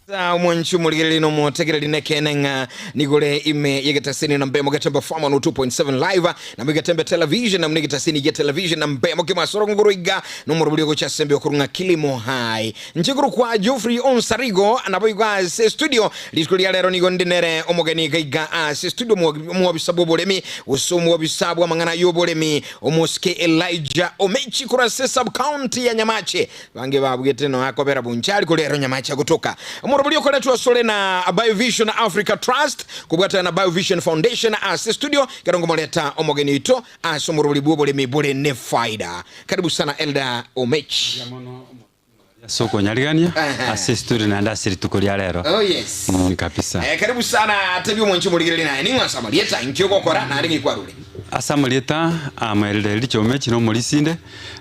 Omwanchi omorigereria na omotegereri nekeene ng'a nigo ore ime y'egetasini na mbemo Getembe FM 102.7 live na Getembe Television na egetasini gia television na mbemo kemasoro ngoro iga na omorobori ogocha ase embe okorwa ng'a Kilimo High. Inche korokwa Geoffrey Onsarigo nabo igo ase studio rituko ria rero nigo ndi nere omogeni iga iga ase studio omwobisa bw'oboremi gose omwobisa bw'amang'ana y'oboremi omosike Elijah Omechi korwa ase sub county ya Nyamache Bange babugete nonya kobera bonchari korero nyamache agotoka. Omorobori okoretwa asore na Biovision Africa Trust kobwatana na Biovision Foundation ase studio kero ngomoreta omogeni oito ase omorobori bw'oboremi bore ne faida. Karibu sana Elder Omech. Mbuya mono omorwari ase okonyarigania ase studio naende ase rituko ria rero. Oh yes. Mm, kabisa. Eh, karibu sana tebi omwanchi omorigereria naye ning'o ase amarieta inki ogokora naende ng'ai kwarure. Ase amarieta amoerereri Richomechi na omorisinde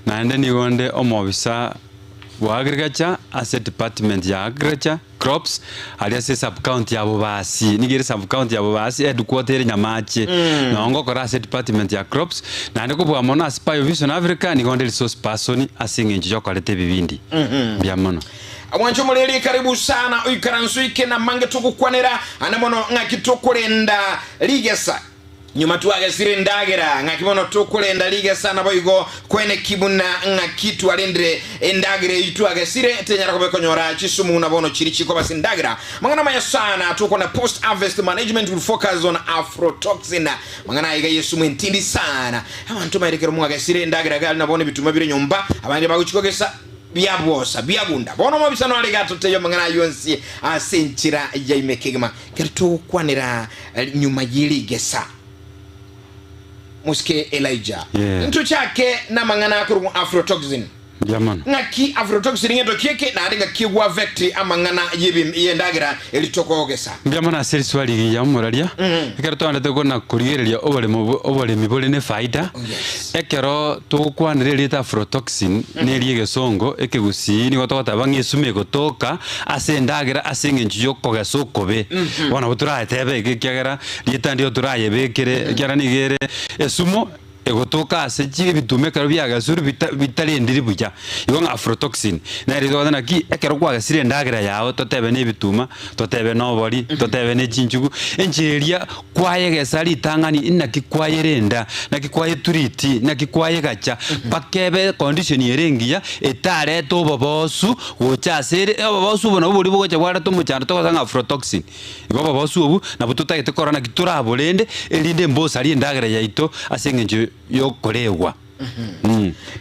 Naende nigo nde omobisa bwa agriculture ase department ya agriculture crops aria ase sub county ya Bobasi. Nigo ere sub county ya Bobasi headquarter ere Nyamache. Noo ngokora ase department ya crops naende kobua mono ase Biovision Africa nigo nde resource person ase eng'encho yokoreta ebibindi. Mbuya mono. Mwanche omoreri karibu sana oikaranse oike namange togokwanera ande mono ng'aki tokorenda rigesa. Nyuma twagesire endagera, ng'aki bono tokorenda rigesa? Naboigo kweneki buna ng'aki twarendire endagera eyio twagesire, tenyara koba ekonyora chisumu na bono chiri chikoba ase endagera. Amang'ana amaya sana tokona post harvest management will focus on afrotoxin. Amang'ana aya iga yesumu entindi sana. Abanto maere ekero mwagesire endagera gari na bono ebituma bire nyomba, abande bagochi kogesa biabwosa, biagunda. Bono omobisano arege atotebie amang'ana ayio onsi ase enchera ya ime kegima. Ekero togokwanera nyuma ye rigesa, mosike Elijah, Yeah. ntochake namang'ana akorokwa aflatoxin. Mbuya mono. Ng'aki aflatoxin ngento ki eke, naende ng'aki egwa affect amang'ana y'ebi- y'endagera eri tokogesa? Mbuya mono ase riswali rigiya omoraria. Ekero twaendete kona korigereria oboremo bo- oboremi bore ne faida, Oh, yes. ekero togokwanera erieta aflatoxin na eria egesongo, ekegusii nigo togoteba ng'a esumu egotoka ase endagera ase engencho y'okogesa okobe. Bono nabo toratebe iga ekiagera rieta ndio torayebekere, ekiagera nigo ere esumo egotoka ase chi ebituma ekero biagesirwe bita bitarendiri buya. Igo ng'a aflatoxin, nere togoteba naki ekero kwagesire endagera yago totebe na ebituma, totebe na obori, totebe na echinchugu, enchera eria kwayegesa ritang'ani naki kwayerenda, naki kwayeturiti, naki kwayegacha, mpaka ebe econdition ere engiya, etarete obobosu gocha ase ere, obobosu obo nabwo boria bogocha bwareta omochando togoteba ng'a aflatoxin. Igo obobosu obwo nabwo totagete korora naki toraborende, erinde embosari endagera yaito ase eng'encho yokoregwa.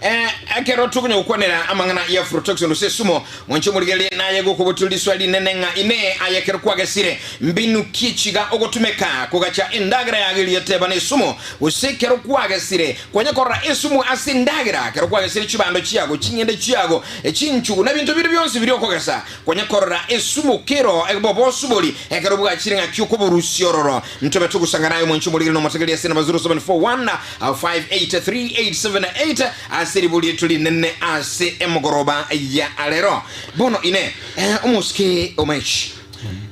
Eh, ekero tokonya gokwanera amang'ana ya aflatoxin gose esumo, mwanche omorigererie naye gokobotia riswa rinene ng'a inee aye ekero kwagesire mbinu ki chiga ogotumeka kogacha endagera yago eria teba nesumo, gose ekero kwagesire kwanya korora esumu ase endagera ekero kwagesire chibando chiago, ching'ende chiago, chinchugu na binto binde bionsi biria okogesa, kwanya korora esumu kero bobosu bori ekero bwachire ng'aki okoborusia ororo. Ntobe togosanga naye omwanchi omorigereria na omotegereria ase namba 0741 583878 ase ribori rietu rinene ase emogoroba ya rero. Bono ine eh, omosike omechi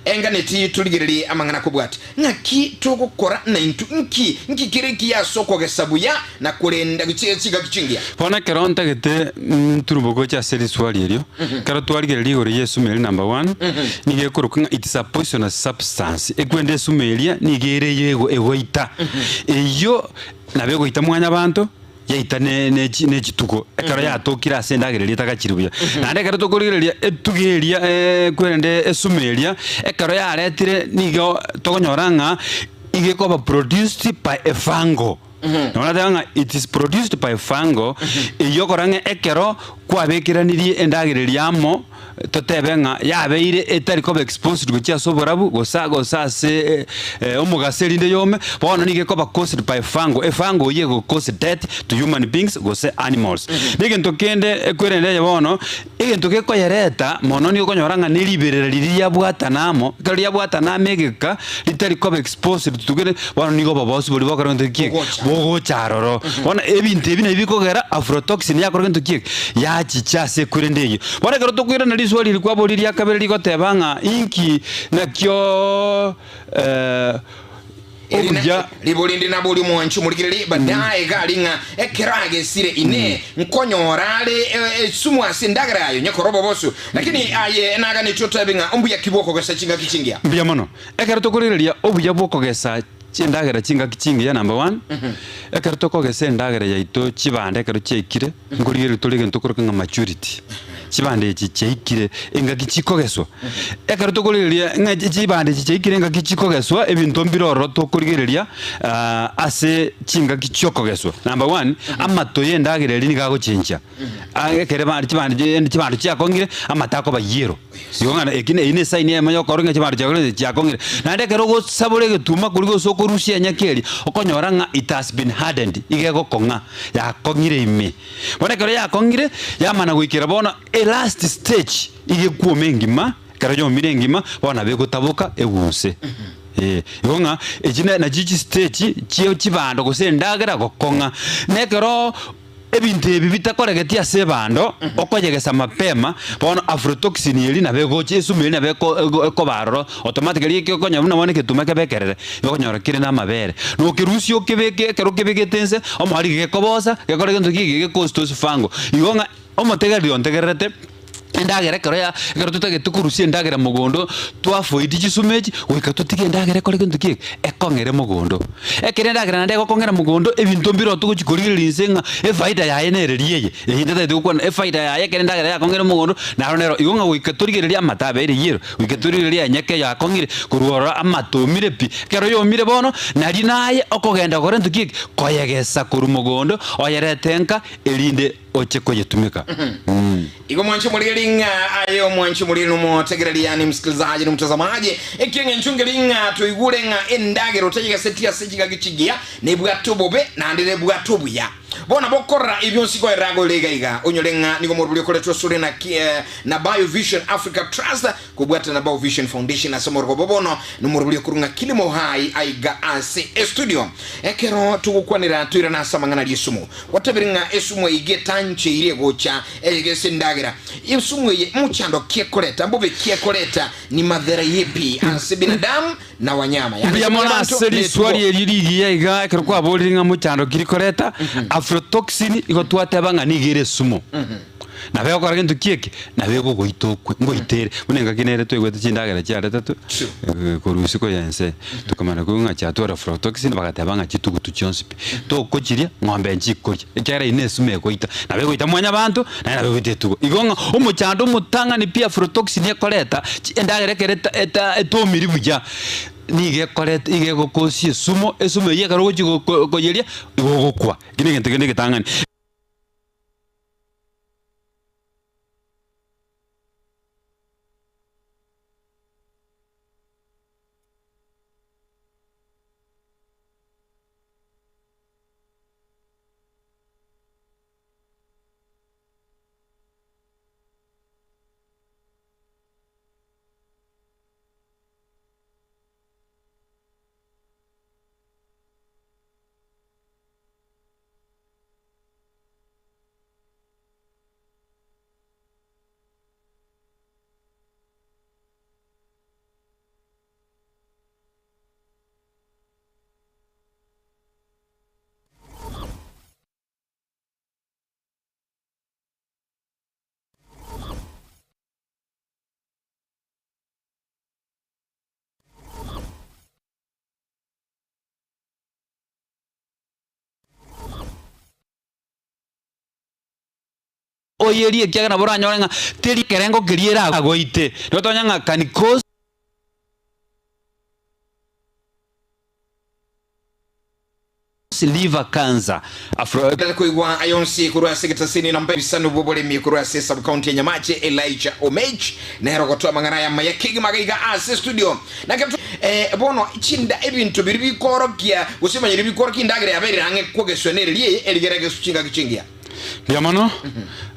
enganeti torigererie amang'ana kobwati ng'aki togokora naintwe nki nki kere ekiya ase okogesa buya na korenda chingaki chingiya. Bono ekero ntagete nturuboke gochia ase riswali erio, ekero twarigereria igoro ya esumo eria number one, nigo ekorokwa ng'a it is a poisonous substance, ekwende esumo eria nigo ere eyo ego egoita, eyio nabo egoita mwanyabanto, yaita ne ne chi ne chitugo, ekero yatokire ase endagera eria etagachiri buya. Naende ekero tokorigereria etugo eria ekwerende esumo eria, ekero yaretire nigo tokonyora ng'a igo ekoba produced by a fungal. Nabo nateba ng'a it is produced by fungal, eyio okora ng'a ekero kwabekeranirie endagera eria amo, totebe ng'a yabeire etari koba exposed gochia ase oborabu gose gose ase omogaso erinde yome, bono nigo ekoba caused by fungal, efungal eyio ego cause death to human beings gose animals. Na egento kende ekwerende eye bono, egento gekoyereta mono nigo okonyora ng'a ne riberera riria riabwatana amo, ekero riabwatana amo egeka, ritari koba exposed to kende, bono nigo obobosu boria bokora gento ki eke? Bogocha. Bogocha aroro. Bono ebinto ebi nabio bikogera aflatoxin yakora gento ki eke? Yachicha ase ekwerende eyio. Bono ekero tokoirana riswali eri kwaboria ria kabere rigoteba ng'a inki nakio. Obuya. Ribori ndi nabori omwanchi omorigereria baadaye iga aria ng'a ekero agesire inee nkonyora are esumu ase endagera yaye onye kore obobosu. Lakini aye naganetie oteebe ng'a ombuya ki bw'okogesa chingaki chingiya? Mbuya mono. Ekero tokorigereria obuya bw'okogesa chindagera chingaki chingiya number one, ekero tokogesa endagera yaito chibando ekero chiaikire, nkorigereria tore egento tokoroka ng'a maturity. Chibando echi chiaikire engaki chikogeswa. Ekero tokorigereria ng'a chibando echi chiaikire engaki chikogeswa, ebinto mbire ororo tokorigereria ase chingaki chiokogeswa. Number one, amato ya endagera eria nigo agochenchia. Ekere ba chibando chibando chiakong'ire, amato akoba yellow. Igo ng'a eki eyio ne esign eyemo yokorora ng'a chibando chiakorire chiakong'ire. Naende ekero ogosabora egetuma koria gose okorusia enyaki eria, okonyora ng'a it has been hardened, iga egokong'a, yakong'ire ime. Bono ekero yakong'ire, yamana goikera bono elast stage, iga ekwoma engima, ekero yomire engima, bono nabo egotaboka eguse. Eh, igo ng'a echi nachio chistage chie chibando gose endagera gokong'a. Na ekero Ebinto ebi bitakoregeti ase ebando, okoyegesa mapema, bono aflatoxin eria nabo egocha, esumu eria nabo eko ego ekoba aroro automatically eki okonyora buna bono egetuma kebekerere, igo okonyora kere na amabere. Na okerusia okebeke ekero okebegete inse, omoriri gekobosa, gekore gento ki gekostosi fango. Igo ng'a omotegereri ontegererete. Endagera ekero ya ekero totagete korusia endagera mogondo, twafoidi chisumu echi, goika totige endagera ekore gento ki eke? Ekong'ere mogondo. Ekero endagera naende egokong'era mogondo, ebinto mbire oo togochi korigereria inse ng'a efaida yaye nere ria eye, eyio ntatagete gokwana, efaida yaye ekero endagera yakong'ire mogondo, naro nero. Igo ng'a goika torigererie amato abeire yellow, goika torigererie enyeke yakong'ire, korwa ororo amato omire pi. Ekero yomire bono, nario naye okogenda gokora gento ki eke? Koyegesa korwa mogondo, oyerete nka, erinde. oche koyetumeka. Igo mwanche omorigeri ng'a aye omwanche omorigeri nomotegereri yani msikilizaji na mtazamaji ekieng'encho ngeri ng'a toigure ng'a endagera otayegesetie ase chingaki chigiya nebwate obobe naende nebwate obuya. Bono bokorora ebi bionsi koerera agoire iga iga onyore ng'a nigo omorobori okoretwa asore na na Biovision Africa Trust kobwatana na Biovision Foundation ase omorogoba bono nomorobori okorwa ng'a Kilimo Uhai aiga ase estudio. Ekero togokwanera toirane ase amang'ana aria esumu. Gwatabire ng'a esumu eyio etancheire gocha ase endagera. Esumu eye mochando ki ekoreta? Mbobe ki ekoreta? Ni madhara yepi ase binadamu na wanyama? Yaani Mbuya ase mono mwanyabanto ase na riswali etugo. erio rigiya iga ekero kwaborire ng'a mochando ki rikoreta, aflatoxin igo twateba ng'a nigo ere esumo. Nabo egokora gento ki eke? Nabo egogoita okwe, ngoita ere. Buna engaki nere twaigwete chindagera chiaretetwe, korwa isiko ya ense, tokamanya koigwa ng'a chiatwara aflatoxin, bagateba ng'a chitugutu chionsi pi, tokochiria, ng'ombe nchikoria, ekiagera eyio nesumo egoita. Nabo egoita mwanyabanto, naende nabo egoita etugo. Igo ng'a omochando omotang'ani pi aflatoxin ekoreta, chi endagera ekero eta eta etomiri buya, nigo ekoreta iga egokosia esumo, esumo eyio ekero ogochi go ko koyeria, igo ogokwa. Ekio na egento kende egetang'ani. Oyerie ekiagera nabo oranyore ng'a teri ekerengo keria eragoite. Nigo tokonya ng'a can cause. Liver cancer. Afro. Tari koigwa aya onsi korwa ase egetasini na ebisanu bw'oboremi korwa ase sub-county ya Nyamache Elijah Omech nere ogotoa amang'ana aya amaya kegima iga iga ase studio. Naki eh, bono chinda ebinto biria bikoorokia gose ebimanyero bikoorokia endagera yabeire ang'e kogeswa nereri eye erigere egesu chingaki chingiya. Mbuya mono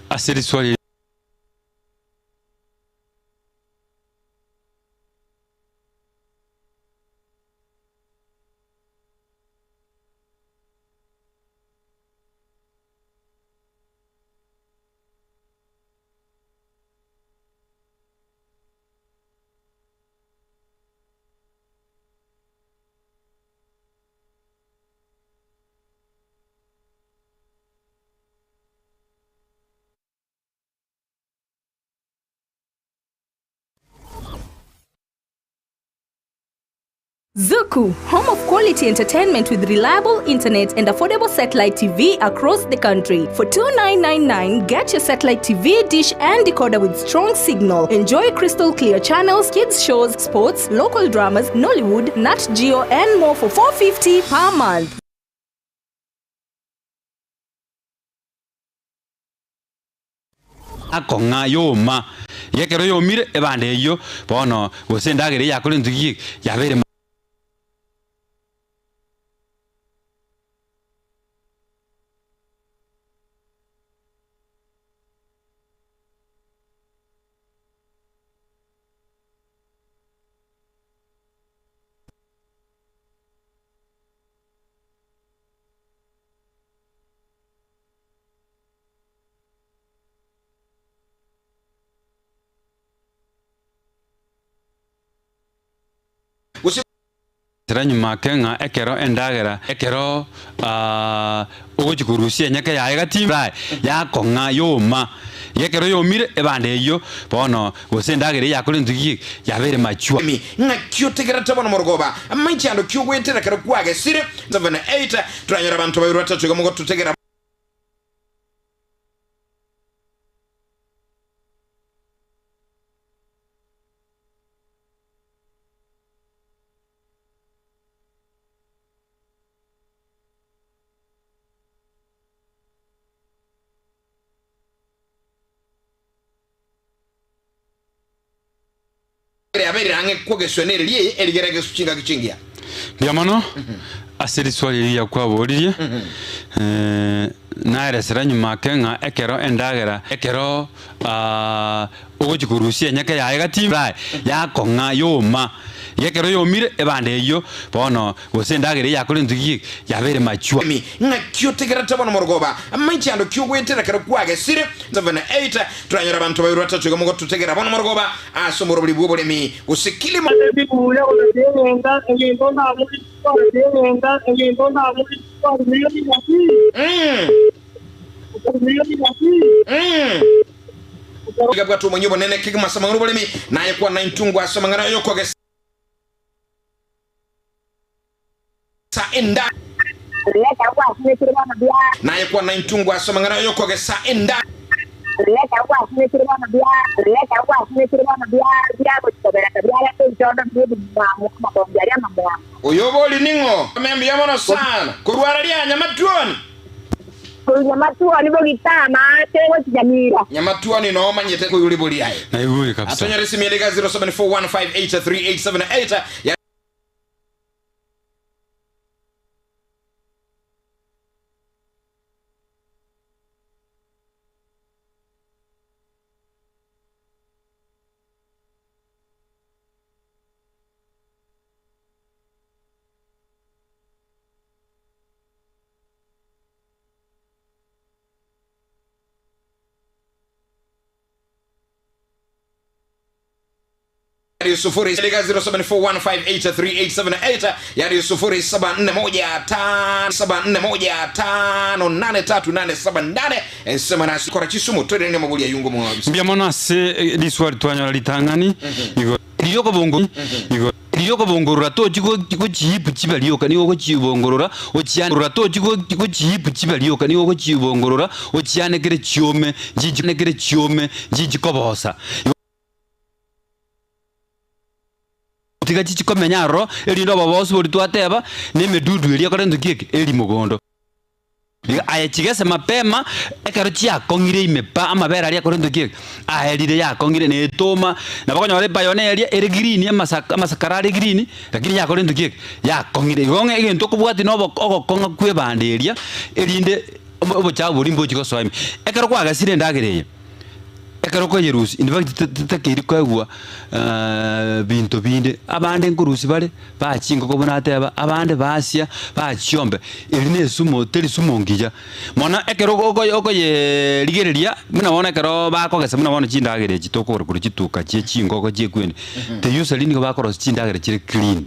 ase riswali. Zuku, home of quality entertainment with reliable internet and affordable satellite TV across the country. For 2999, get your satellite TV, dish and decoder with strong signal. Enjoy crystal clear channels, kids shows, sports, local dramas, Nollywood, Nat Geo and more for 450 per month. Akong'a yoma. Iga ekero yomire ebande eyio bono, gose endagera eye yakora entugi yabeire. Gose. Sera nyuma ake ng'a ekero endagera ekero ogochia korusia enyeke yaye gati rae yakong'a yoma. Iga ekero yomire ebande eyio bono gose endagera eye yakora entugi yabeire machwa. Ng'aki otegerete bono morogoba amaichando ki ogoetera ekero kwagesire? 78 toranyore abanto babere batato iga mogototegera. Riabeire ang'e kogeswa nereri eye erigere egesu chingaki chingiya. Mbuya mono ase riswali riria kwaboririe. Naeresera nyuma ake ng'a ekero endagera ekero ogochia korusia enyeke yaye gati rae yakong'a yoma. Iga ekero yomire ebande eyio bono gose endagera eye yakora entugi yabeire machwa. Ng'aki otegerete bono morogoba amaichando ki ogoetera ekero kwagesire? 78 toranyore abanto babere batato iga mogototegera bono morogoba ase omorobori bw'oboremi gose kilimo. Iga bwate omonyo obonene kegima ase amang'ana 'oboremi, naye kwana intungwa ase amang'ana ay'okogesa enda. Naye kwana intungwa ase amang'ana ay'okogesa enda. Oyo bori ning'o? Ame mbuya mono sana korwa araria Nyamatuoni. Korwa Nyamatuoni bogita amaache gochia Nyamira. Nyamatuoni noo omanyete koigwa ribori aye. Naigure kabisa. Atonyore esimi ere iga 0741583878 ya. Sufuri 0741583878 yani 07415741583878 sema nasi kora chisumu twere ne mabuli ayungo mwa Mbuya mono ase riswali twanyora ritang'ani igo riria okobongo igo riria okobongorora tochi gochiipu chibe rioka nigo ogochibongorora ochiane tochi gochiipu chibe rioka nigo ogochibongorora ochianekere chiome nchichi nekere chiome nchichi kobosa. Tiga chichi komenya aroro, erinde obobosu boria twateba, na emedudu eria ekore ntoki eke eri mogondo. Iga aye chigese mapema, ekero chiakong'ire ime pa, amabere aria akore ntoki eke aerire yakong'ire na etoma, nabo okonyora ebayona eria ere green amasaka amasakara are green, lakini yakore ntoki eke yakong'ire. Igo ng'a egento okobwatia na obo ogokong'a kwa ebando eria, erinde obo obochafu boria mbochi gosoa ime. Ekero kwagesire endagera eye. Ekero okoyerusia, in fact titakeiri koegwa binto binde, abande nkorusia bare baa chingoko buna ateba, abande basia baa chiombe, eri na esumo teri sumo ngiya. Mono ekero okoyerigereria buna bono ekero bakogesa buna bono chindagera echi tokogora korwa chituka chie chingoko chie ekwende, the usually nigo bakorosia chindagera chire clean.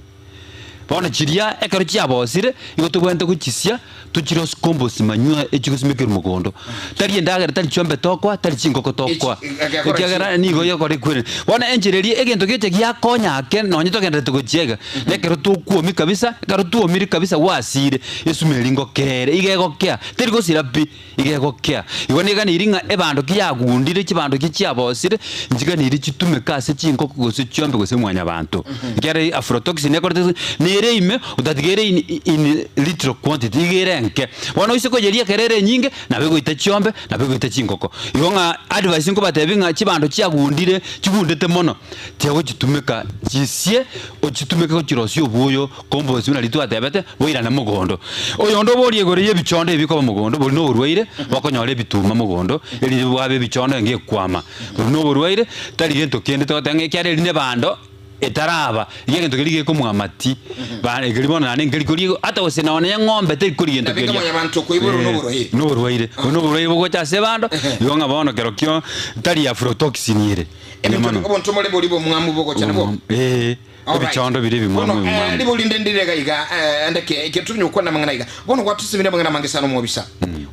Bono chiria ekero chiabosire, igo tobwenerete gochisia tochirosie compost manure echigosimekerwa mogondo. Tari endagera, tari chiombe tokoa, tari chingoko tokoa, Echi- egekora ekiagera nigo egekora ekwere. Bono enchera eria egento gecha giakonya ake nonye togendererete gochiega, na ekero tokwomia kabisa, ekero twomire kabisa gwasire, esuma eria ngokere, iga egokea, teri gosira pi. Iga egokea. Igo neganeirie ng'a ebando ki yagundire, chibando ki chiabosire, nchiganeirie chitumeke ase chingoko gose chiombe gose mwanyabanto. Ekiagera aflatoxin ekorete nere ime otatiga ere in in little quantity, iga ere enke. Bono oise koyeria ekero ere enyinge, nabo egoita chiombe, nabo egoita chingoko. Igo ng'a advice nkobatebia ng'a chibando chiagundire, chigundete mono, tiagochitumeka chisie, ochitumeke gochirosia obwoyo. Kombosi buna riria twatebete, boirane mogondo. Oyonde oborie igoro y'ebichondo ebi bikoba mogondo, boria noborwaire, bokonyora ebituma mogondo, erinde bwabe ebichondo enga ekwama. Boria noborwaire, tari gento kende togoteba ng'a ekiagera eri nebando etaraba, iga egento keria gekomwama ti. Ba ekeri bono naende nkeri koria ata gose nonye eng'ombe teri koria gento Nabio keria. mwanyabanto okoiborwa noborwaire. Noborwaire. Obo noborwaire bogocha ase ebando, igo ng'a bono kerokio tari aflatoxin ere. Ebinto obonto more boria bomwamu bogocha nabwo. Ee. Alright. Ebichondo biria ebimwamu Bono, eh, ebimwamu. ribo rinde ndire iga iga, eh, ndeke eke tonyokwana amang'ana iga. Bono gwatusemire amang'ana amange sana omobisa.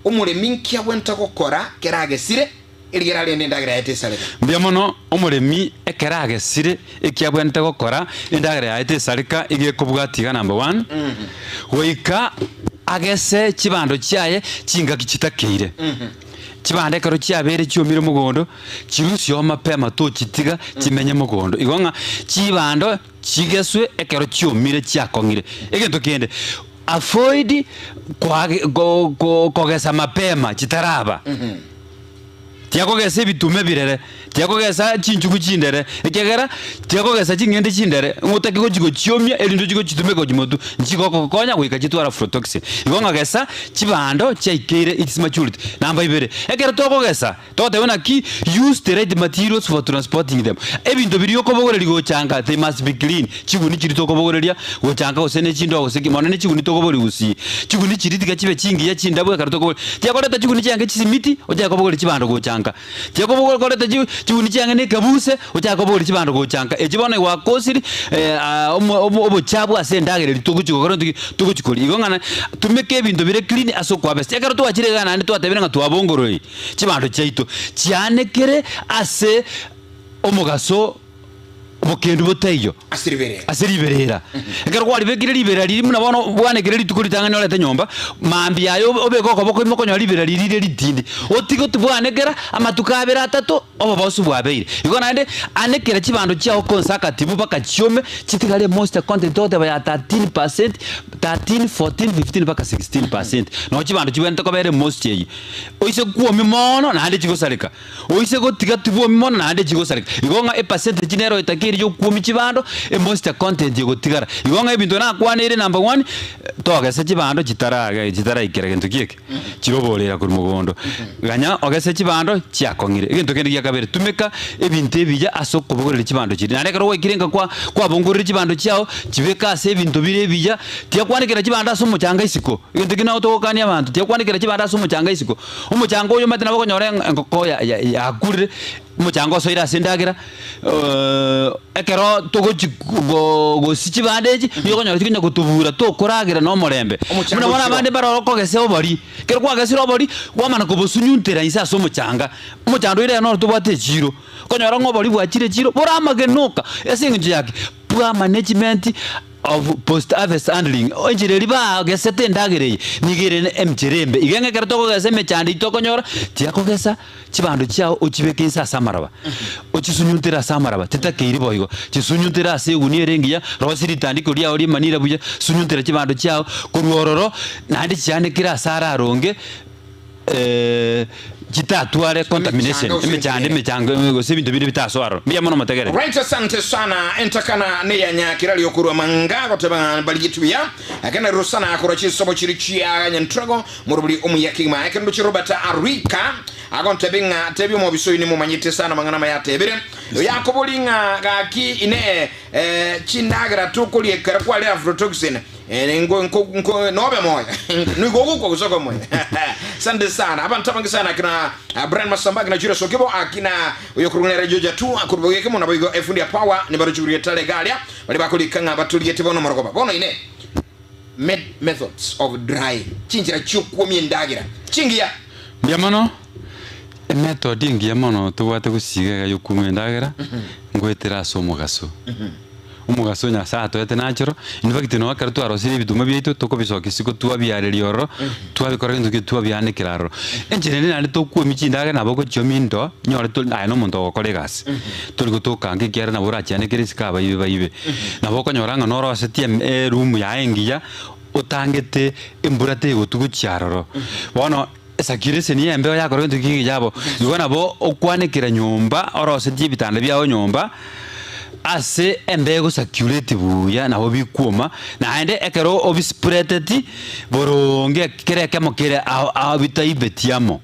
Omoremi nki abwenerete gokora kera agesire, erigere arende endagera yaye tesareka? Mbuya mono omoremi ekero agesire eki abwenerete gokora endagera yaye tesareka iga ekobwatia iga number one, goika agese chibando chiaye chingaki chitakeire. Chibando ekero chiabeire chiomire mogondo, Chirusie oo mapema tochitiga chimenye mogondo. Igo ng'a chibando chigeswe ekero chiomire chiakong'ire. Egento kende, avoid koage go go kogesa mapema chitaraba. Tiakogesa ebituma ebirere, tiakogesa chinchugu chindere, ekiagera tiakogesa ching'ende chindere, ng'otake gochi gochiomia erinde ochie gochitumeka gochia motwe, nchigokokonya goika chitware aflatoxin. Igo ng'a gesa chibando chiaikeire its maturity. Namba ibere, ekero tokogesa. Togoteba naki, use the right materials for transporting them. Ebinto biria okobogoreria gocha nka, they must be clean. Chiguni chiria tokobogoreria gocha nka gose ne chindoo gose ki, mono ne chiguni tokobogoria gusii. Chiguni chiria tiga chibe chingiya chindabu ekero tokobogoria. Tiga koreta chiguni chiange chisimiti, ochake kobogoria chibando gocha nka. Tiga kobogo koreta chi chiguni chiange na ekebuse, ochake kobogoria chibando gocha nka. Echi bono gwakosiri omo omo obochabu ase endagera eria togochi gokora ntoki togochi koria. Igo ng'a tumeka ebinto bire clean ase okoabesa. Ekero twachire igaa naende twatebire ng'a twabongororire. Chibando chiaito chianekere ase omogaso obokendu botaiyo, Ase riberera. ase riberera. Ekero kwaribekire riberera riria buna bono bwanekire rituko ritang'ani orete nyomba, mambia aye obeke okoboko ime okonyora riberera riria rire ritindi. Otige otibwanekera amatuko abere atato, obobosu bwabeire. Igo naende anekera chibando chiao consacativu mpaka chiome, chitigare moisture content togoteba ya 13%, 13, 14, 15 mpaka 16%. Noo chibando chibwenerete koba ere moisture eyio. Oise kwomia mono, naende chigosareka, oise gotiga tibwomia mono, naende chigosareka. Igo ng'a epercentage nero etakeire y'okwomia chibando, emoisture content egotigara. Igo ng'a ebinto nakwaneire number one, togese chibando chitarage chitaraikera gento ki eke, chiroborera korwa mogondo. Ganya ogese chibando chiakong'ire. Egento kende gia kabere, tumeka ebinto ebiya ase okobogoreria chibando chiria. Naende ekero gwaikire nka kwa kwabongorire chibando chiao, chibeke ase ebinto bire ebiya, tiakwanekera chibando ase omochanga isiko. Egento ekio nabo togokania abanto, tiakwanekera chibando ase omochanga isiko. Omochanga oyo omanyete nabo okonyora engoko ya ya yakurire, omochanga osoire ase endagera, ekero togochi go gosia chibando echi, nigo okonyora chikonya gotobura tokoragera na omorembe. Omochanga Buna bono ochire oo. abande mbare okogesa obori, ekero kwagesire obori, kwamana kobosunyuntera inse ase omochanga, omochando oire noro tobwate echiro, okonyora ng'a obori bwachire echiro, bore amagena oka, ase eng'encho yaki? Poor management of post harvest handling, enchera eria bagesete endagera eye nigo ere enchera embe. Iga ng'a ekero tokogesa emechando eyio tokonyora, tiakogesa chibando chiao ochibeke inse ase amaroba, ochisunyuntere ase amaroba, titakeiri boigo, chisunyuntere ase egunia ere engiya, rosia ritandiko riao rimanire buya, sunyuntera chibando chiao korwa ororo, naende chianekere ase araronge. chitatware contamination, Emechando gose emechando, ebinto emechango gose ebinto binde bitasoa aroro. Mbuya mono motegereri. Right asante sana entakana neyanya kirari okorwa manga goteba ng'a barigetwe buya ekene rusana korwa chinsobo chiri chia nyantrago morobori omuya kegima ekero ndoche Robert Arika agontebi ng'a tebi omobisa oyo nimomanyete sana mang'ana maya atebire oyakobori ng'a gaki ine eh, chindagera tokoria ekero kware aflatoxin Eh, nko, nko, nko, nobe moyo nigo ogokwa gose okoba moyo. Asante sana abanto abange sana akina Brian Masamba akina Julius Okibo akina oyo korwa nere Georgia tu korwa geke mono boigo efundi ya power nibarochiguru getare garia bari bakorika ng'a batoriete bono morogoba bono ine methods of drying chinchera chiokwomia endagera chingiya. Mbuya mono, emethod engiya mono tobwate gosiga iga yokwomia endagera, ngoetera ase omogaso. Omogaso Nyasae atoete natural, in fact nonye ekero twarosirie ebituma biaito tokobisokia isiko twabiareria ororo, twabikora gento ki twabianekera aroro. Enchera ende naende tokwomia chindagera nabo ogochiomia into, nyore tori aye na omonto ogokora egasi, tori gotoka nka ekiagera nabo orachianekere isiko abaibi baibe. Nabo okonyora ng'a norosetie eme eroom yaye engiya, otangete embura tegotwa gochia aroro. Bono esacculation ya embeo yakora gento ki ekiya abo, igo nabo okwanekera nyomba orosetie ebitanda biago nyomba, ase embeo egosacculate buya nabo bikwoma, naende ekero obispreadeti boronge kera ekemo kere ao ao bitaibeti amo.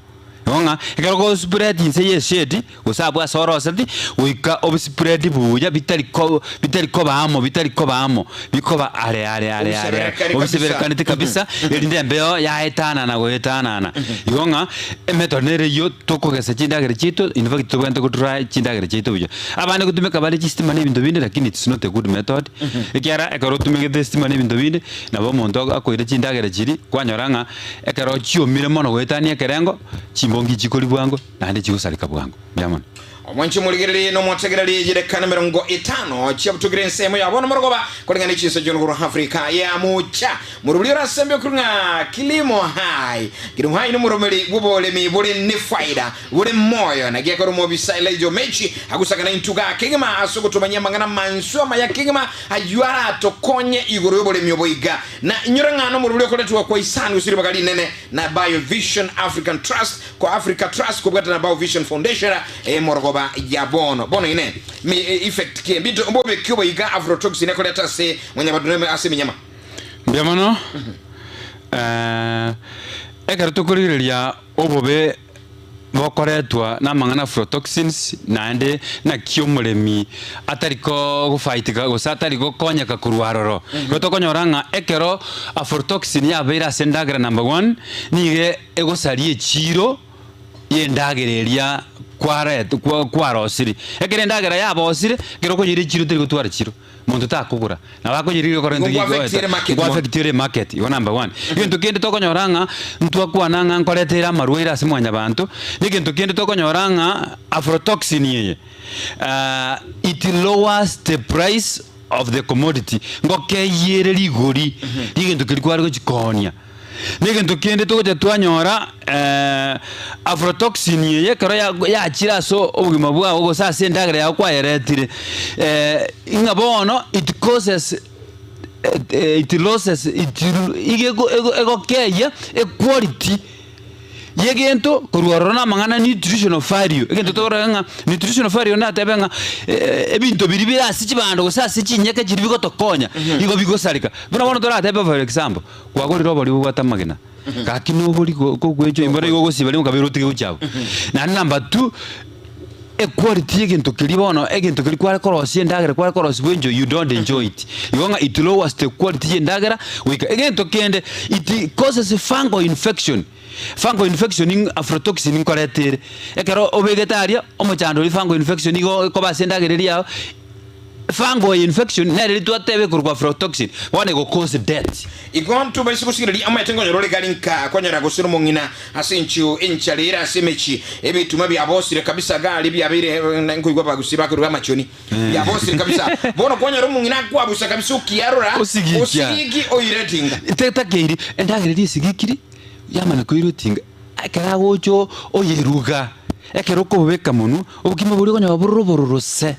Igo ng'a ekero ogospread inse ya eshade gose abwo ase oroseti, goika obispread buya bitari ko bitari koba amo bitari koba amo, bikoba are are are are are, Obiseberekani kabisa. obiseberekaneti kabisa, erinde embeo yaetanana goetanana. Igo ng'a emethod nere eyio tokogesa chindagera chiaito, in fact tobwenerete gotry chindagera chiaito buya. Abande gotumeka bare chistima na ebinto binde lakini it's not a good method, ekiagera ekero otumegete estima na ebinto binde, nabo omonto akoira chindagera chiria, kwanyora ng'a Ekero chiomire mono goetania ekerengo, chimbongi chikori bwango, naende chigosareka bwango. Mbuya mono. Omwanche omorigererie na omotegereri chirekana 50 chiabutokire ensemo ya bono morogoba koreng'ana ne chinsa chionsi korwa Afrika ya Mocha. Morobori orasembe okorwa ng'a Kilimo Hai. Kilimo Hai nomoromeri bw'oboremi bore nefaida bore moyo. Naki ekero omobisa Elijah Omechi agosakana intwe igaa kegima ase ogotomanyia amang'ana amansu amaya kegima ayio aratokonye igoro y'oboremi obo iga. Na inyore ng'a nomorwori okoretwa kwa isani gose ribaga rinene na Biovision African Trust kwa Africa Trust kobwatana na Biovision Foundation emorogoba ya bono. Bono ine mi effect ki embito mbobe ki oboiga aflatoxin ekoreta ase mwanyabanto na ase eminyama? Mbuya mono. Ekero tokorigereria obobe bokoretwa namang'ana aflatoxins naende naki omoremi atari kogofaitika gose atari gokonyeka korwa aroro. Igo tokonyora ng'a ekero aflatoxin yabeire ase endagera number one, nigo egosaria echiro y'endagera eria kwaret kwarosirie. Ekero endagera yabosire, ekero okoyeira echiro teri gotwara chiro. Monto takogora, nabo akoyeriria okore Igo gento nkoaffect ere market mono. Nkoaffect ere market, igo number one. Egento kende tokonyora ng'a ntwakwana ng'a nkoreta ere amarwaire ase mwanyabanto, na egento kende tokonyora ng'a aflatoxin eye it lowers the price of the commodity, ngokeyia ere rigori riegento keria kware gochi koonia. Na egento kende togocha twanyora aflatoxin eye ekero yachire ase obogima bwao gose ase endagera yao kwayeretire, ng'a bono it causes it loses it iga egokeyia equality ya egento korwa ororo na amang'ana nutritional value, egento tokorora ng'a nutritional value natebe ng'a ebinto biria bire ase chibando gose ase chinyeke chiria bigotokonya, igo bigosareka. Buna bono toratebe for example. Kwagorire obori bobwate amagena, gaki nobori kogwenchwa imbora igo ogosiba rimo kabere otige gochia abwo. Naende number two, equality ya egento keria bono, egento keria kware korosia endagera kware korosia bwenchwa you don't enjoy it. Igo ng'a it lowers the quality ya endagera goika egento kende it causes fungal infection, fungal infection ing aflatoxin nkoreta ere, ekero obegete aria omochando oria fungal infection igo ekoba ase endagera eria yago. Fungal infection nere eri twateba ekorokwa aflatoxin bono ego cause death. Igo ntobaise gosigereria amaete nkonyora ore gari nka konyora gose nomong'ina ase enchio enchara ere ase emechie ebituma biabosire kabisa gari biabeire nkoigwa abagusii bakoruga amachoni biabosire kabisa bono kwanyora omong'ina akwabusa kabisa okiarora Osigikia. osigiki oire etinga. Tetakeiri endagera eria esigikiri yamana koirwa etinga ekero agocha oyeruga ekero okobobeka monwe obokima boria okonyora bororo obororo se.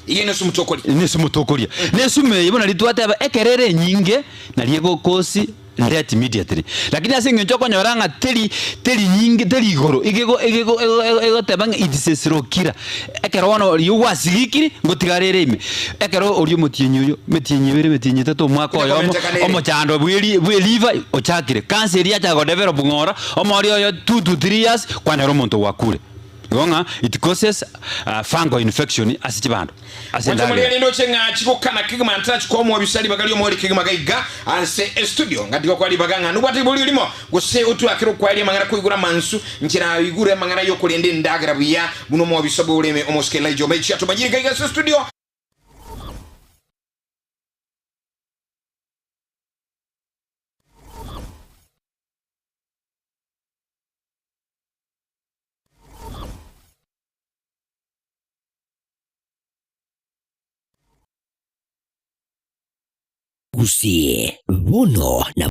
Eyio nesumu tokoria. Nesumu tokoria. Nesumu eye buna riria twateba ekero ere enyinge nario egokosi death immediately. Lakini ase eng'encho okonyora ng'a teri teri nyinge teri igoro iga ego ego ego egoteba ng'a it is a slow killer. Ekero bono riria gwasigikiri ngotigara ere ime. Ekero oria omotienyi oyo emetienyi ebere emetienyi etato omwaka Onye oyomo komentekana ere. omochando bweri bweliver ochakire. Cancer eria yachaka godevelop ng'ora omori oyo 2 to 3 years kwanyora omonto gwakure. Igo ng'a it causes fungal infection ase chibando, ase Mwanche endagera. moria rende oche ng'a chigokana kegima ntarachi komoa bisa ribaga ri'omoerio kegima gaiga ase estudio. Ng'a tigokoa ribaga ng'a nobwate riborio rimo gose otwakere okwaeria amang'ana koigora amansu nchera oigure amang'ana y'okorenda endagera buya buna omobisa bw'oreme omosike Elijah Omechi atomanyire gaiga ase estudio. Gusii, bono na.